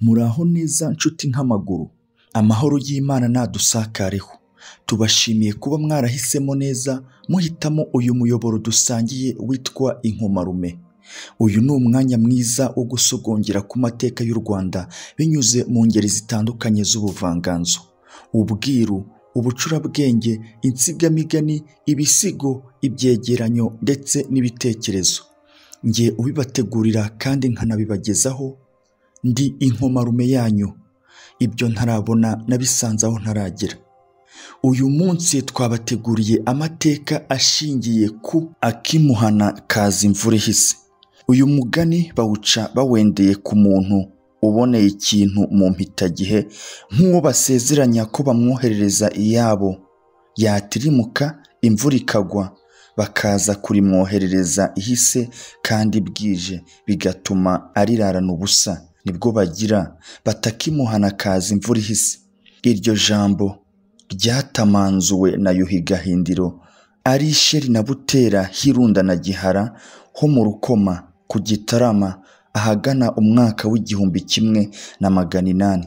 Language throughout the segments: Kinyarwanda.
Muraho neza nshuti nk'amaguru, amahoro y'Imana nadusakareho. Tubashimiye kuba mwarahisemo neza muhitamo uyu muyoboro dusangiye witwa Inkomarume. Uyu ni umwanya mwiza wo gusogongera ku mateka y'u Rwanda binyuze mu ngeri zitandukanye z'ubuvanganzo, ubwiru, ubucurabwenge, insigamigani, ibisigo, ibyegeranyo ndetse n'ibitekerezo. Njye ubibategurira kandi nkanabibagezaho ndi Inkomarume yanyu. Ibyo ntarabona nabisanze aho ntaragera. Uyu munsi twabateguriye amateka ashingiye ku akimuhana kaza imvura ihise. Uyu mugani bawuca bawendeye ku muntu uboneye ikintu mu mpitagihe, nk'uwo basezeranya ko bamwoherereza iyabo, yatirimuka imvura ikagwa bakaza kurimwoherereza ihise kandi bwije, bigatuma arirarana ubusa. Nibwo bagira batakimuhana kaza imvura ihise. Iryo jambo ryatamanzuwe na Yuhi Gahindiro ari Isheri na Butera Hirunda na Gihara ho mu Rukoma ku Gitarama ahagana umwaka w'1800.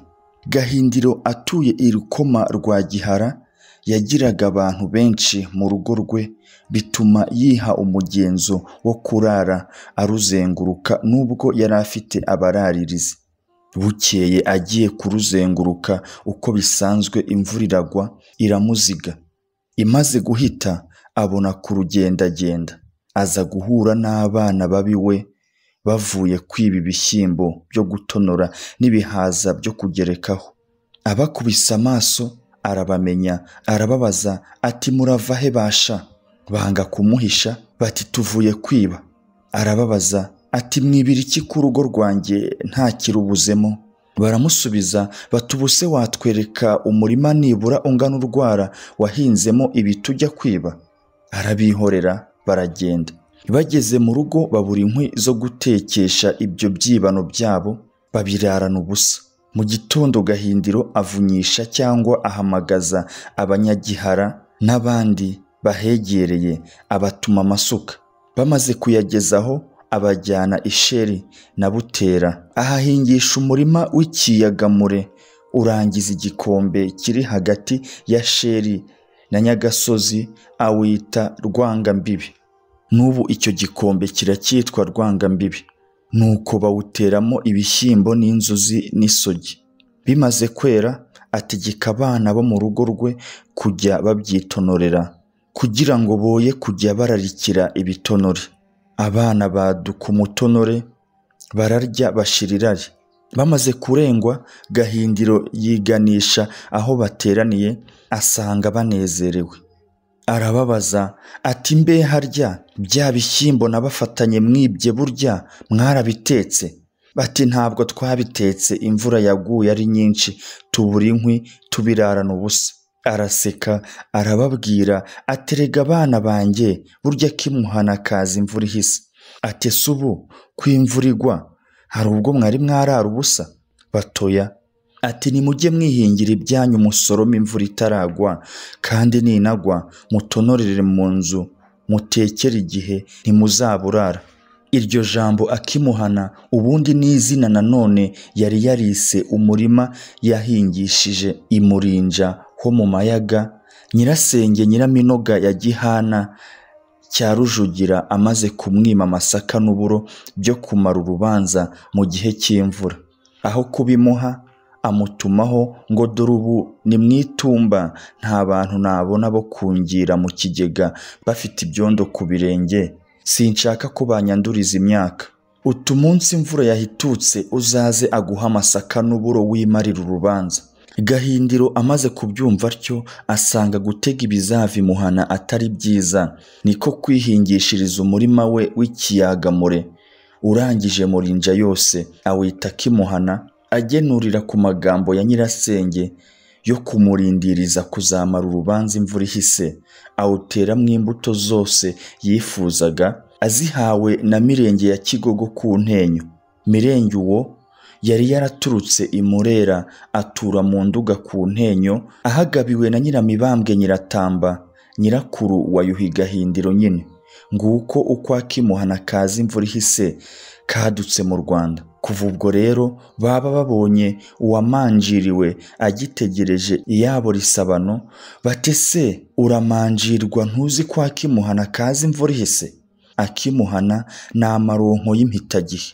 Gahindiro atuye i Rukoma rwa Gihara yagiraga abantu benshi mu rugo rwe, bituma yiha umugenzo wo kurara aruzenguruka nubwo yari afite abararirizi. Bukeye agiye kuruzenguruka uko bisanzwe imvura iragwa iramuziga. Imaze guhita abona kurugendagenda, aza guhura n'abana babiwe bavuye kwiba ibishyimbo byo gutonora n'ibihaza byo kugerekaho. Abakubise amaso arabamenya, arababaza ati murava he basha? Banga kumuhisha bati tuvuye kwiba. Arababaza ati mwibira iki ku rugo rwanjye nta kirubuzemo? Baramusubiza bati ubuse watwereka umurima nibura ungana urwara wahinzemo ibi tujya kwiba? Arabihorera baragenda. Bageze mu rugo babura inkwi zo gutekesha ibyo byibano byabo, babirarana ubusa. Mu gitondo Gahindiro avunyisha cyangwa ahamagaza abanyagihara n'abandi bahegereye, abatuma amasuka. Bamaze kuyagezaho abajyana Isheri na Butera, ahahingisha umurima w'ikiyagamure, urangiza igikombe kiri hagati ya Sheri na Nyagasozi, awita Rwangambibi. N'ubu icyo gikombe kiracyitwa Rwangambibi. Nuko bawuteramo ibishyimbo n'inzuzi n'isogi. Bimaze kwera ategeka abana bo mu rugo rwe kujya babyitonorera, kugira ngo boye kujya bararikira ibitonore. Abana baduka umutonore bararya bashira irari. Bamaze kurengwa Gahindiro yiganisha aho bateraniye, asanga banezerewe. Arababaza ati mbe harya bya bishyimbo nabafatanye mwibye burya mwarabitetse? Bati ntabwo twabitetse, imvura yaguye ari nyinshi tubura inkwi tubirarana ubusa. Araseka arababwira aterega abana banjye burya kimuhana kaza imvura ihise. Ati ese ubu ko imvura igwa hari ubwo mwari mwarara ubusa? Batoya. Ati nimujye mwihingira ibyanyu musorome imvura itaragwa, kandi ninagwa mutonorere mu nzu mutekere igihe ntimuzaburara. Iryo jambo akimuhana ubundi ni izina nanone yari yarise umurima yahingishije i Murinja ho mu Mayaga, nyirasenge Nyiraminoga ya Gihana cya Rujugira amaze kumwima amasaka n'uburo byo kumara urubanza mu gihe cy'imvura. Aho kubimuha amutumaho ngo dore ubu ni mwitumba nta bantu nabona bo kungira mu kigega bafite ibyondo ku birenge, sinshaka ko banyanduriza imyaka. Utu munsi imvura yahitutse uzaze aguha amasaka n'uburo wimarira urubanza. Gahindiro amaze kubyumva atyo asanga gutega ibizava imuhana atari byiza, niko kwihingishiriza umurima we w'ikiyagamure urangije Murinja yose, awita Kimuhana, agenurira ku magambo ya nyirasenge yo kumurindiriza kuzamara urubanza imvura ihise, awuteramo imbuto zose yifuzaga azihawe na Mirenge ya Kigogo ku Ntenyo. Mirenge uwo yari yaraturutse i Murera atura mu Nduga ku Ntenyo, ahagabiwe na Nyiramibambwe Nyiratamba, nyirakuru wa Yuhi Gahindiro nyine. Nguko uko akimuhana kaza imvura ihise kadutse mu Rwanda. Kuva ubwo rero baba babonye uwamanjiriwe agitegereje iyabo risabano, bati ese uramanjirwa ntuzi ko akimuhana kaza imvura ihise? Akimuhana ni amaronko y'impitagihe.